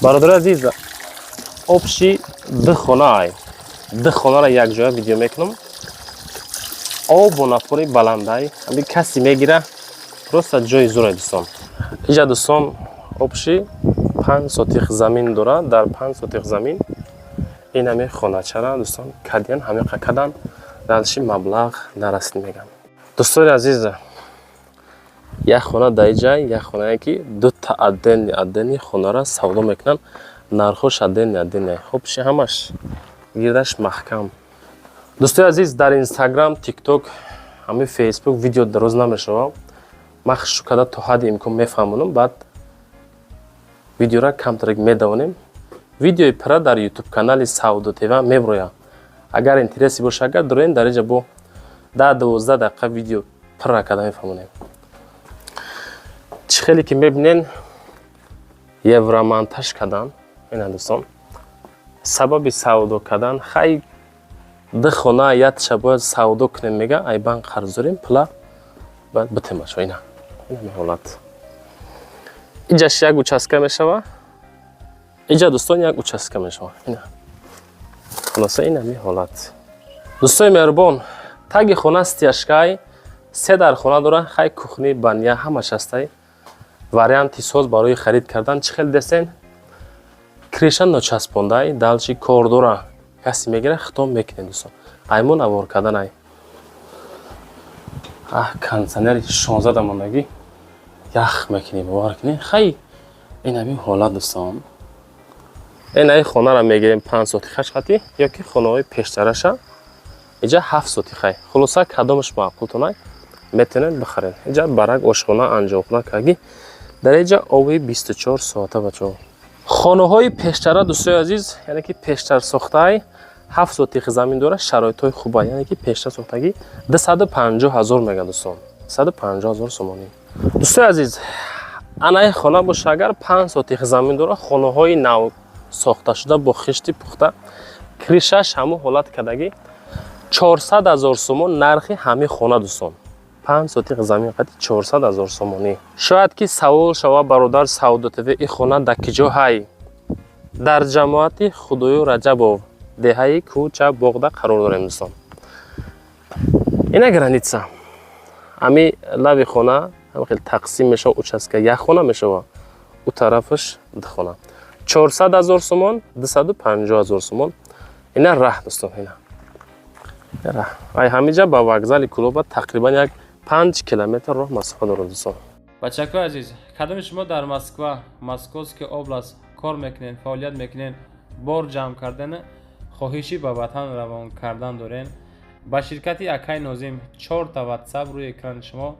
Бародари азиз, общий ду хона ай, ду хонаро якҷоя видео мекунам. Об бо напори баландай, ҳами касе мегира, просто ҷои зура, дӯстон. Иҷа, дӯстон, общий 5 сотих замин дора. Дар 5 сотих замин ин ҳами хоначара, дӯстон, кадиян, ҳамиқа кадан, дальше маблағ нарасид, меган. Дӯстони азиз, як хона дар иҷа, як хонае, ки дута отдельный отдельный хонара савдо мекунанд, нархош отдельный отдельный. Общий ҳамаш гирдаш маҳкам. Дӯстои азиз, дар Инстаграм, Тикток, ҳамин Фейсбук видео дароз намешава. Ман хушу карда то ҳадди имкон мефаҳмонам, баъд видеора камтарак медавонем. Видеои пира дар Ютуб канали Савдо ТВ меброяд. Агар интереси боша, агар дороен, дар иҷа бо 10-12 дақиқа видео пирра карда мефаҳмонем. Чӣ хеле ки мебинен, евромонтаж кардан ина, дӯстон. Сабаби савдо кардан: хай, ду хона ятша бояд савдо кунем, мега, ай банк қарз дорем, пула бояд битемашо. Ина ҳолат. Иҷаш як участка мешава, иҷа, дӯстон, як участка мешава. Ина, хулоса, ин ҳами ҳолат. Дӯстои меҳрубон, таги хона стяжкай, се дар хона дора. Хай, кухни, баня, ҳамаш ҳастай. Варианти соз барои харид кардан. Чӣ хел десен, крыша ночаспондай, дальше кор дора. Касе мегира, хитом мекунем, дӯстон. Аймо навор карданай. Аҳ, кондиционери 16 мондагӣ, ях мекунӣ, бовар кунӣ. Хай, ин ҳамин ҳолат, дӯстон. Ин ай хонаро мегирем, 5 сотихаш қатӣ ёки хонаҳои пештараша, иҷа 7 сотихай. Хулоса, кадомаш маъқултонай, метавонед бихаред. Иҷа барак, ошхона, анҷомхона кагӣ. Дар иҷа оби 24 соата, бачаҳо. Хонаҳои пештара, дӯстои азиз, яъне ки пештар сохтаай, 7 сотих замин дора, шароитҳои хуба, яъне ки пештар сохтагӣ, 250 000 мега, дӯстон, 150 000 сомонӣ. Дӯстои азиз, анаи хона боша, агар 5 сотих замин дора, хонаҳои нав сохташуда бо хишти пухта, крышаш ҳамун ҳолат кардагӣ, 400 000 сомон нархи ҳамин хона, дӯстон. 5 сотих замин қати 400 000 сомонӣ. Шояд ки савол шава: «Бародар Савдо ТВ, и хона дар киҷо ҳай?» Дар ҷамоати Худою Раҷабов, деҳаи Кӯча Боғда қарор дорем, дӯстон. Ина граница, ҳами лави хона ҳам хел тақсим мешава, участка як хона мешава, ӯ тарафаш ду хона. 400 000 сомон, 250 000 сомон. Ина раҳ, дӯстон, ина раҳ. Ай ҳамиҷа ба вокзали Кулоба тақрибан як 5 километр роҳ масофа дорад, дӯстон. Бачакои азиз, кадоми шумо дар Москва, Московская область кор мекунед, фаъолият мекунед, бор ҷамъ кардани, хоҳиши ба ватан равон кардан дорен, ба ширкати акай Нозим, чорта Ватсап рӯи экрани шумо,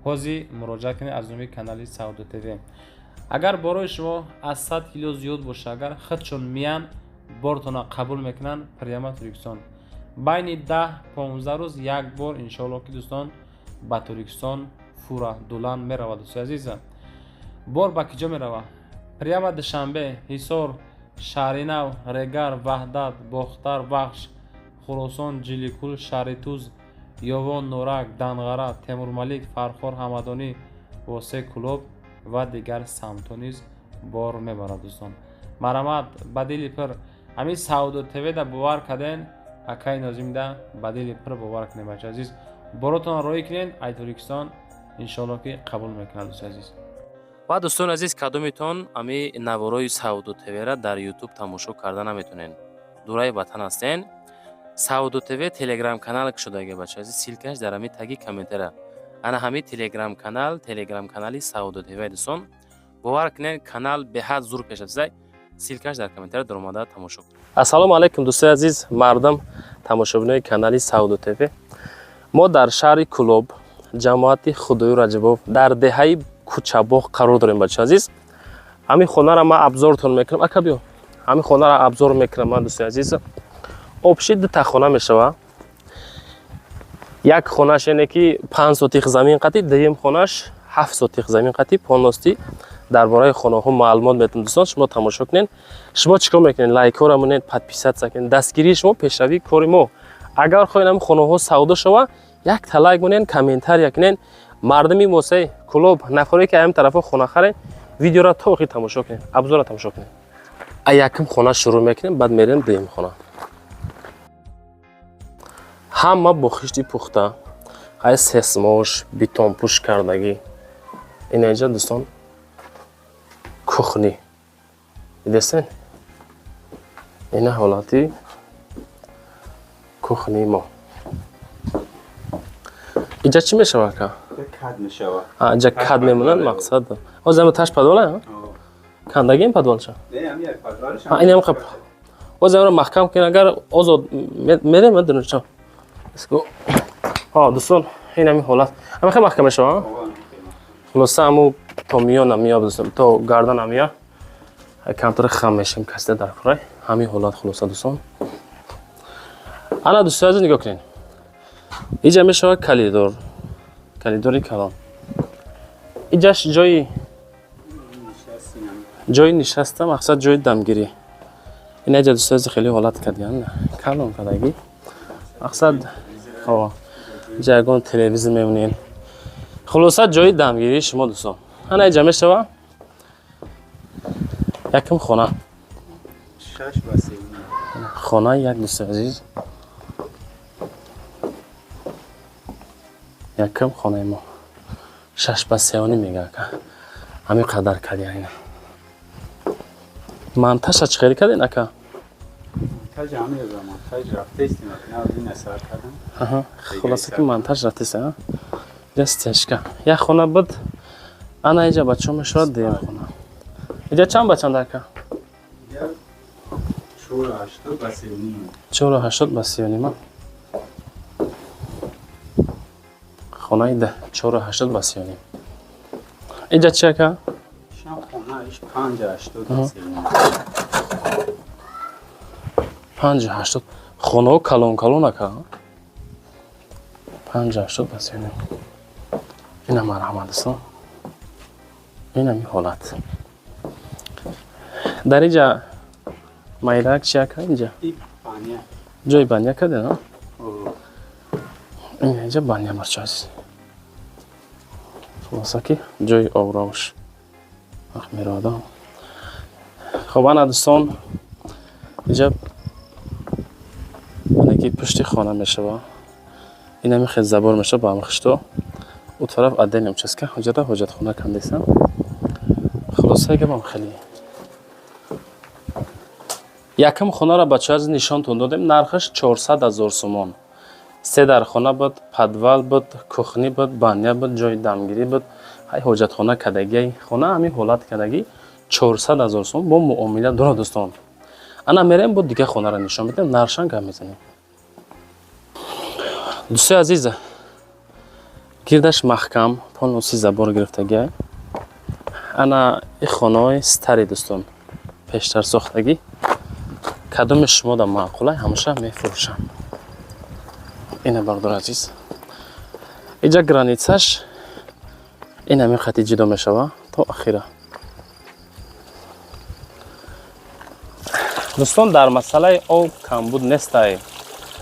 ҳозир муроҷиат кунед. Аз номи канали Савдо ТВ, агар борои шумо аз 100 кило зиёд боша, агар худшон миян, бортона қабул мекунанд, прямо Тоҷикистон байни 10-15 рӯз як бор, иншоалло ки, дӯстон, ба Тоҷикистон фура дулан меравад. Дӯстои азиза, бор ба киҷо меравад? Прямо Душанбе, Ҳисор, Шаҳринав, Регар, Ваҳдат, Бохтар, Вахш, Хуросон, Ҷиликул, Шаҳритуз, Ёвон, Норак, Данғара, Темурмалик, Фархор, Ҳамадонӣ, Восе, Кӯлоб ва дигар самтҳо низ бор мебарад. Дӯстон, марҳамат, ба дили пир ҳамин Савдо ТВда бовар карден, акаи Нозимда ба дили пир бовар кунед. Бача азиз, боротонро роҳӣ кунед ай Тоҷикистон, иншоалло ки қабул мекунад, дӯсти азиз. Ва, дӯстони азиз, кадометон ами наворои Савдо ТВра дар Ютуб тамошо карда наметонен, дураи ватан ҳастен, Савдо ТВ Телеграм канал кушодаги, бача азиз, ссылкаш дар ҳами таги комментара. Ана ҳами Телеграм канал, Телеграм канали Савдо ТВ. Дӯстон, бовар кунед, канал беҳад зур пеш рафтааст. Ссылкаш дар комментара, даромада тамошо кунед. Ассалому алайкум, дӯстои азиз, мардам, тамошобинои канали Савдо ТВ. Мо дар шаҳри Кӯлоб, ҷамоати Худою Раҷабов, дар деҳаи Кӯчабоғ қарор дорем. Бача азиз, ҳамин хонаро ман обзортон мекунам. Ака, биё, ҳамин хонаро обзор мекунам ман. Дӯстои азиз, общий дута хона мешава. Як хонаш, яъне ки 5 сотих замин қатӣ, дуюм хонаш 7 сотих замин қатӣ. Полностью дар бораи хонаҳо маълумот метавон, дӯстон, шумо тамошо кунед. Шумо чӣ кор мекунед? Лайкҳоро монед, подписаться кунед. Дастгирии шумо пешравии кори мо. Агар хоҳед ҳамин хонаҳо савдо шава, якта лайк монед, комментария кунед. Мардуми Мосаи Кулоб, нафаре ки ҳамин тарафҳо хона харед, видеоро то охир тамошо кунед, обзорро тамошо кунед. А якум хона шурӯъ мекунем, баъд мерем дуюм хона. Ҳама бо хишти пухта, ай сесмош, бетонпӯш кардагӣ. Ина инҷа дӯстон кухни. Дидестен? Ина ҳолати кухнии мо. Инҷа чӣ мешавад ка? Кад мешавад. Инҷа кад мемонад мақсад. Ҳозир ама таш подвала? Кандагим подвалча? Не, ин ҳам қап. Ҳозир амро маҳкам кунем, агар озод мерем дунуча. Ҳа, дӯстон, ин ҳамин ҳолат. Ама хеле маҳкам мешавад? Хулоса аму то миёна меояд, дӯстон, то гардана меояд. Камтар хам мешем касида дар курай. Ҳамин ҳолат хулоса дӯстон. Ана дӯстони азиз нигоҳ кунед. Инҷа мешавад калидор. Калидори калон. Инҷаш ҷои нишаста, мақсад ҷои дамгирӣ. Ина инҷа дӯстони азиз хеле ҳолат кардиян, калон кардагӣ. Мақсад инҷа ягон телевизор мемонед. Хулоса ҷои дамгирии шумо дӯстон. Ана инҷа мешавад якум хона. 6 ба 3. Хонаи як дӯстони азиз. Якум хонаи мо 6 ба 3 мега ака. Ҳамин қадар кардиян ина. Монтажа чӣ хеле кардин ака? Монтаж ҳамин монтаж рафтестим, ина сар кардам. Аҳа, хулоса ки монтаж рафтест, а? Инҷа стяжка. Як хона буд. Ана инҷа бачаҳо мешавад дуюм хона. Инҷа чанд ба чанд ака? 4.80 ба 3.5. 4.80 ба 3.5. Хонаи да 4.80 ба 3.5. Инҷа чи ака? Шам хона иш 5.80 ба 3.5. 5.80. Хонаҳо калон калон ака. 5.80 ба 3.5. Ина марҳамат дӯстон. Ин ҳамин ҳолат. Дар инҷа майрак чи ака инҷа? Ҷои баня карден, а? Ин инҷа баня барча азиз. Хулоса ки ҷои обравш вақт меравад. Хоб ана дӯстон, инҷа ки пушти хона мешава. Ин ҳамин хел забор мешава ба ҳамин хишто. У тараф отдельно участка, ҳоҷата ҳоҷатхона кандеса. Хулоса гапам хеле. Якум хонаро бачаҳо аз нишонтон додем, нархаш 400 000 сомон. Се дархона буд, подвал буд, кухни буд, баня буд, ҷои дамгирӣ буд, ҳай ҳоҷатхона кардагӣ. Хона ҳамин ҳолат кардагӣ 400 000 сомон бо муомила дорад дӯстон. Ана мерем бо дигар хонаро нишон медиҳем, нархшан гап мезанем. Дӯстои азиз, гирдаш маҳкам, полностью забор гирифтагӣ. Ана и хонаҳои стари дӯстон, пештар сохтагӣ. Кадоми шумо да маъқулай, ҳамаша мефурӯшам. Ина бардор азиз. Инҷа границаш ин ҳамин хати ҷудо мешава то ахира. Дӯстон, дар масъалаи об камбуд нестай.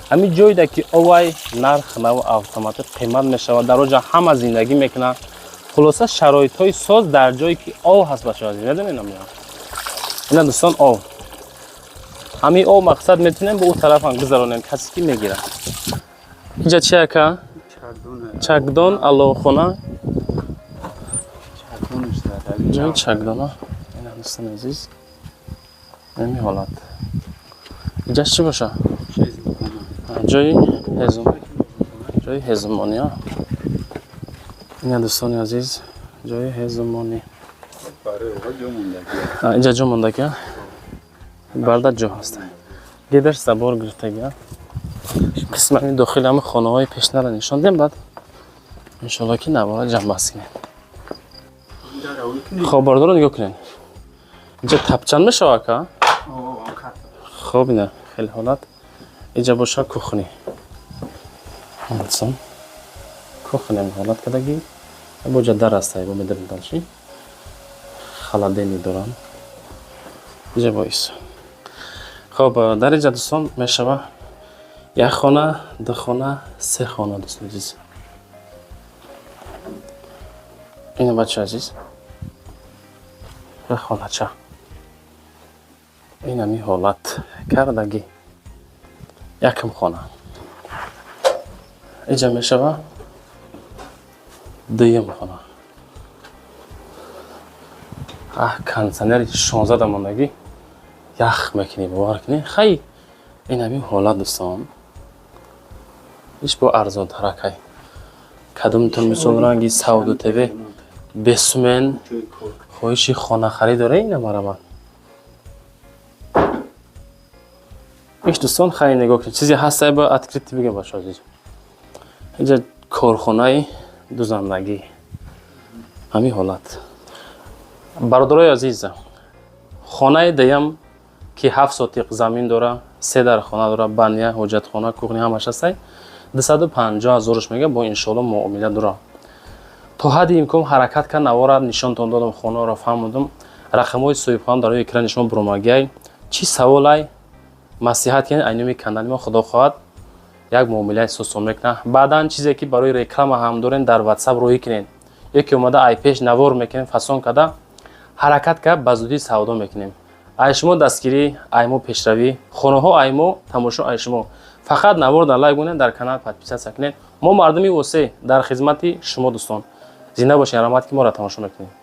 Ҳамин ҷойда ки овай нарх нав автоматик қимат мешавад, дар оҷа ҳама зиндагӣ мекунад. Хулоса шароитҳои соз дар ҷое ки об ҳаст бачаҳо азиз, медонед намеям. Ина дӯстон об. Ҳамин об мақсад метавонем ба ӯ тараф ҳам гузаронем, касе ки мегирад. Инҷа чи ака? Чакдон, аловхона. Ҷои чакдона. Ина дӯстони азиз. Ҳамин ҳолат. Инҷа чӣ боша? Ҷои ҳезум. Ҷои ҳезумонӣ. Ина дӯстони азиз, ҷои ҳезумонӣ. Инҷа ҷо мондагӣ. Барда ҷо ҳаст. Гирдаш забор гирифтагӣ. Қисмани дохили ҳамин хонаҳои пешнаро нишон диҳем, баъд иншоалло ки навора ҷамъбаст кунем. Хоб бардоро нигоҳ кунед. Инҷа тапчан мешава ака? Хоб ина хеле ҳолат. Инҷа боша кухни. Дӯстон, кухни ҳамин ҳолат кардагӣ. Боҷа дар аст, бо медарем далчи. Холодильник дорам. Инҷа боис. Хоб дар инҷа дӯстон мешава як хона, ду хона, се хона дӯстони азиз. Ина бача азиз. Як хонача. Инами ҳолат кардагӣ. Якм хона иҷа мешава, дуюм хона. Аҳ, кондиционери 16 да мондагӣ, ях мекунӣ, бовар кунӣ. Хай, инами ҳолат, дӯстон, иш бо арзонтаракай. Кадомтон, мисол, ранги Савду ТВ бесумен хоҳиши хонахарӣ дора, ина марамат. Иш, дӯстон, хай, нигоҳ кунед, чизе ҳастай, ба открытый бигем, бачо азиз. Инҷа корхонаи дузандагӣ, ҳамин ҳолат. Бародарои азиз, хонаи дуюм, ки 7 сотиқ замин дора, се дар хона дора, баня, ҳоҷатхона, кухня, ҳамаш ҳастай, 250 ҳазорш мега, бо иншоалло муомила дора. То ҳадди имкон ҳаракат кард, навора нишонтон додам, хонаро фаҳмудум. Рақамҳои соҳибхона дар рӯи экрани шумо буромагиай. Чӣ саволай, маслиҳат кунед, айноми канали мо, худо хоҳад, як муомилаи сосон мекунад. Баъдан чизе ки барои реклама ҳам дорем, дар Ватсап роҳӣ кунед ё ки омада ай пеш навор мекунем, фасон карда, ҳаракат кард, ба зудӣ савдо мекунем. Ай шумо дастгирӣ, ай мо пешравӣ. Хонаҳо ай мо, тамошо ай шумо. Фақат навор дар лайк монед, дар канал подписаться кунед. Мо мардуми восе дар хизмати шумо, дӯстон. Зинда бошед, раҳмат, ки моро тамошо мекунед.